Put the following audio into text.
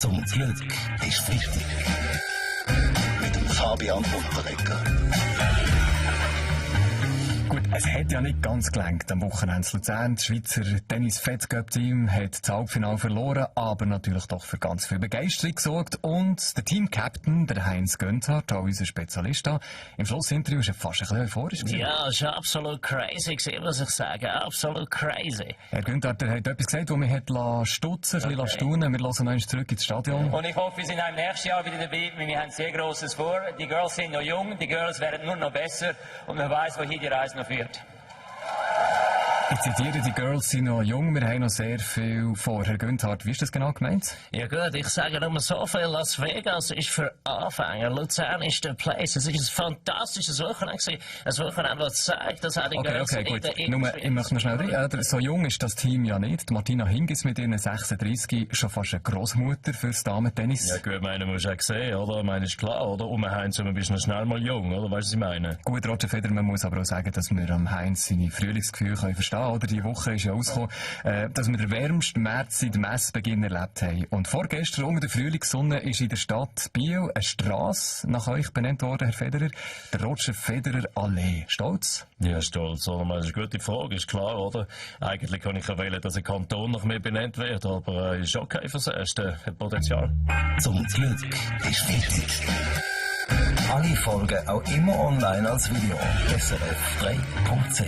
Zum Glück ist Freitag. Mit dem Fabian Unterreger. Gut, es hat ja nicht ganz gelangt am Wochenende in Luzern. Das Schweizer Tennis-Fed-Cup-Team hat das Halbfinale verloren, aber natürlich doch für ganz viel Begeisterung gesorgt. Und der Team-Captain, der Heinz Gönthardt, auch unser Spezialist da, im Schlussinterview war er fast ein bisschen euphorisch. Ja, es war absolut crazy, was ich sage. Absolut crazy. Herr Gönthardt, der hat etwas gesagt, das mich hat stutzen, ein bisschen staunen. Wir hören noch einmal zurück ins Stadion. Und ich hoffe, wir sind auch im nächsten Jahr wieder dabei, weil wir haben sehr Grosses vor. Die Girls sind noch jung, die Girls werden nur noch besser und man weiss, wohin die Reise noch führt. Ich zitiere, die Girls sind noch jung, wir haben noch sehr viel vor. Herr Gönthardt, wie ist das genau gemeint? Ja gut, ich sage nur so viel, Las Vegas ist für Anfänger, Luzern ist der Place. Es ist ein fantastisches Wochenende gewesen. Ein Wochenende, das zeigt, dass auch die Girls Okay, gut. in Nur, ich möchte noch schnell reden. So jung ist das Team ja nicht. Die Martina Hingis mit ihren 36 schon fast eine Grossmutter fürs Damen-Tennis. Ja gut, meine musst du auch sehen, oder? Ich meine, ist klar, oder? Und wir Heinz, wir bist noch schnell mal jung, oder? Weißt du, was ich meine? Gut, Roger Federer, man muss aber auch sagen, dass wir am Heinz seine Frühlingsgefühle verstehen können. Oder? Die Woche ist ja rausgekommen, dass wir den wärmsten März seit dem Messbeginn erlebt haben. Und vorgestern unter der Frühlingssonne ist in der Stadt Biel eine Strasse nach euch benannt worden, Herr Federer. Der Roger Federer Allee. Stolz? Ja, stolz, oder? Das ist eine gute Frage, ist klar, oder? Eigentlich kann ich ja wählen, dass ein Kanton nach mir benannt wird, aber ist okay fürs Erste, hat Potenzial. Zum Glück ist Freitag. Alle Folgen auch immer online als Video. srf3.ch